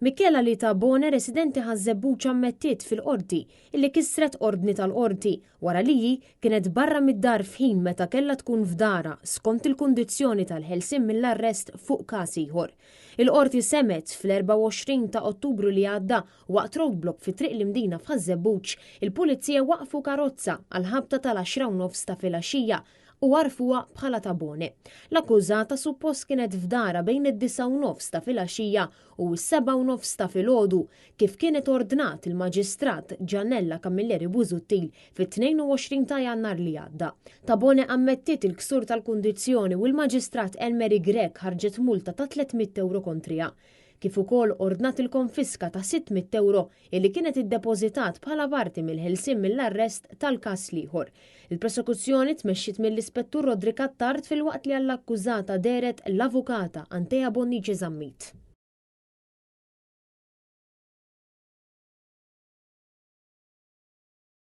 Michela Li Tabone, residenti Ħaż-Żebbuġ ammettiet fil-Qorti illi kisret ordni tal-Qorti wara li hi kienet barra mid-dar f'ħin meta kellha tkun f'darha skont il-kundizzjoni tal-ħelsien mill-arrest fuq każ ieħor. Il-Qorti semgħet fl-24 ta' Ottubru li għadda waqt roadblock fi Triq l-Imdina f'Ħaż-Żebbuġ, il-Pulizija waqqfu karozza għall-ħabta tal-għaxra u nofs ta' filgħaxija u għarfuha bħala Tabone. L-akkużata suppost kienet f'darha bejn id-disgħa u nofs ta' filgħaxija u s-sebgħa u nofs ta' filgħodu, kif kienet ordnat il-Maġistrat Giannella Camilleri Busuttil fit-22 ta' Jannar li għadda. Tabone ammettiet il-ksur tal-kundizzjoni u l-Maġistrat Elmeri Grech ħarġet multa ta' 300 ewro kontriha. Kif ukoll ordnat il-konfiska ta' 600 ewro illi kienet iddepożitat bħala parti mill-ħelsien mill-arrest tal-każ l-ieħor. Il-prosekuzzjoni tmexxiet mill-Ispettur Roderick Attard filwaqt li għall-akkużata dehret l-Avukata Antea Bonnici Zammit.